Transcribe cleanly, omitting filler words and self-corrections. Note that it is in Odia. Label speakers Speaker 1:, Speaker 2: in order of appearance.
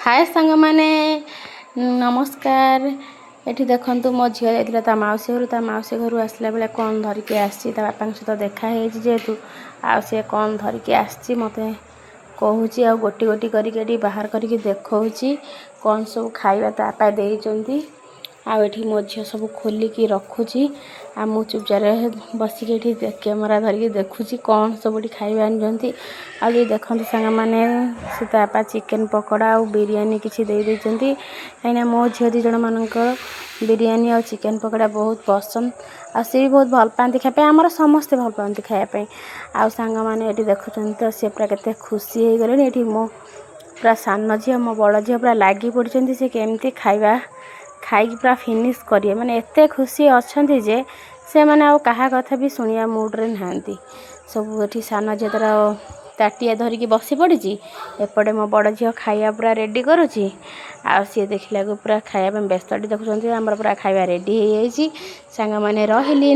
Speaker 1: ହାଏ ସାଙ୍ଗମାନେ, ନମସ୍କାର। ଏଠି ଦେଖନ୍ତୁ, ମୋ ଝିଅ ଯାଇଥିଲା ତା ମାଉସୀ ଘରୁ। ତା ମାଉସୀ ଘରୁ ଆସିଲା ବେଳେ କ'ଣ ଧରିକି ଆସିଛି। ତା ବାପାଙ୍କ ସହିତ ଦେଖା ହେଇଛି ଯେହେତୁ, ଆଉ ସିଏ କ'ଣ ଧରିକି ଆସିଛି ମୋତେ କହୁଛି ଆଉ ଗୋଟି ଗୋଟି କରିକି ଏଠି ବାହାର କରିକି ଦେଖାଉଛି କ'ଣ ସବୁ ଖାଇବା ତା ବାପା ଦେଇଛନ୍ତି। ଆଉ ଏଠି ମୋ ଝିଅ ସବୁ ଖୋଲିକି ରଖୁଛି ଆଉ ମୁଁ ଚୁପଚାପ ବସିକି ଏଠି କ୍ୟାମେରା ଧରିକି ଦେଖୁଛି କ'ଣ ସବୁ ଏଠି ଖାଇବା ଆଣିଛନ୍ତି। ଆଉ ଏଠି ଦେଖନ୍ତୁ ସାଙ୍ଗମାନେ, ସେ ତା ବାପା ଚିକେନ୍ ପକୋଡ଼ା ଆଉ ବିରିୟାନୀ କିଛି ଦେଇ ଦେଇଛନ୍ତି, କାହିଁକିନା ମୋ ଝିଅ ଦୁଇ ଜଣ ମାନଙ୍କର ବିରିୟାନୀ ଆଉ ଚିକେନ୍ ପକୋଡ଼ା ବହୁତ ପସନ୍ଦ ଆଉ ସେ ବି ବହୁତ ଭଲ ପାଆନ୍ତି ଖାଇବା ପାଇଁ। ଆମର ସମସ୍ତେ ଭଲ ପାଆନ୍ତି ଖାଇବା ପାଇଁ। ଆଉ ସାଙ୍ଗମାନେ, ଏଠି ଦେଖୁଛନ୍ତି ତ, ସେ ପୁରା କେତେ ଖୁସି ହେଇଗଲେଣି। ଏଠି ମୋ ପୁରା ସାନ ଝିଅ, ମୋ ବଡ଼ ଝିଅ ପୁରା ଲାଗି ପଡ଼ିଛନ୍ତି, ସେ କେମିତି ଖାଇବା ଖାଇକି ପୁରା ଫିନିଶ୍ କରିବେ। ମାନେ ଏତେ ଖୁସି ଅଛନ୍ତି ଯେ ସେମାନେ ଆଉ କାହା କଥା ବି ଶୁଣିବା ମୁଡ଼୍ରେ ନାହାନ୍ତି। ସବୁ ଏଠି ସାନ ଝିଅ ତାର ତାଟିଆ ଧରିକି ବସି ପଡ଼ିଛି। ଏପଟେ ମୋ ବଡ଼ ଝିଅ ଖାଇବା ପୁରା ରେଡ଼ି କରୁଛି ଆଉ ସିଏ ଦେଖିଲାକୁ ପୁରା ଖାଇବା ପାଇଁ ବ୍ୟସ୍ତ। ଏଠି ଦେଖୁଛନ୍ତି, ଆମର ପୁରା ଖାଇବା ରେଡ଼ି ହେଇଯାଇଛି। ସାଙ୍ଗମାନେ, ରହିଲି।